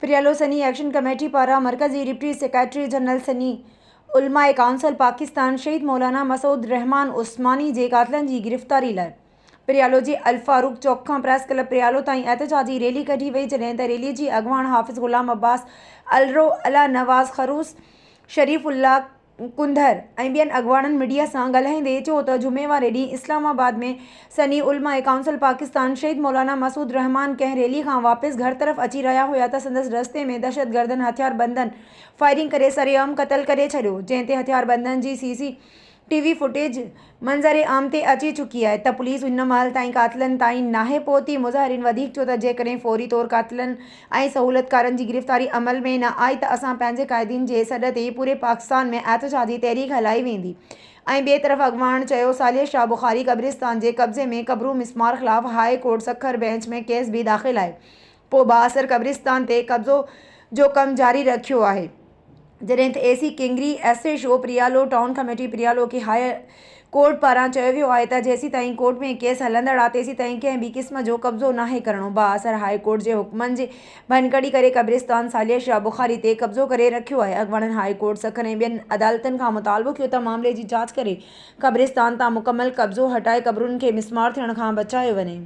پريالو سني action committee پاران مرڪزي deputy secretary general سني علماء ڪائونسل پاڪستان شهيد مولانا مسعود الرحمان عثماني جي قاتلن جي گرفتاري لاء پريالو جي الفاروق چوڪ کان پريس ڪلب پريالو تائين احتجاجي ريلي ڪڍي وئي جڏهن ته ريلي جي اڳواڻ حافظ غلام عباس الرو، الله نواز خروس، شريف الله ڪنڌر ۽ ٻين اڳواڻن ميڊيا سان ڳالهائيندي چيو ته جمعي واري ڏينهن اسلام آباد ۾ سني علماء ڪائونسل پاڪستان شهيد مولانا مسعود الرحمان ڪنهن ريلي کان واپس گهر طرف اچي رهيا هيا ته سندس رستي ۾ دهشتگردن هٿياربندن فائرنگ ڪري سرعام قتل ڪري ڇڏيو جنهن تي هٿياربندن جي سي سي ٽي وي فوٽيج منظر عام تي اچي چڪي آهي ته پوليس هن مهل تائين قاتلن تائين ناهي پهتي. مظاهرين وڌيڪ چيو ته جيڪڏهن فوري طور قاتلن ۽ سهولتڪارن جي گرفتاري عمل ۾ نه آئي ته اسان پنهنجي قائدين جي سڏ تي پوري پاڪستان ۾ احتجاجي تحريڪ هلائي ويندي ۽ ٻئي طرف اڳواڻ چيو صالح شاهه بخاري قبرستان جي قبضي ۾ قبرون مسمار خلاف high court Sukkur bench ۾ case به داخل آهي پوء بااثر قبرستان تي قبضو جو ڪم جاري رکيو آهي. جڏهن ته A C Kingri, S H O Pryalo, town committee Pryalo کي هاء ڪورٽ پاران چيو ويو آهي ته جيسيتائين ڪورٽ ۾ ڪيس هلندڙ آهي تيسيتائين ڪنهن به قسم جو قبضو ناهي ڪرڻو، بااثر هاء ڪورٽ جي حڪمن جي ڀڃڪڙي ڪري قبرستان صالح شاهه بخاري تي قبضو ڪري رکيو آهي، اڳواڻن هاء ڪورٽ سکر ۽ ٻين عدالتن کان مطالبو ڪيو ته معاملي جي جاچ ڪري قبرستان تان مڪمل قبضو هٽائي قبرن کي مسمار ٿيڻ کان بچايو وڃي.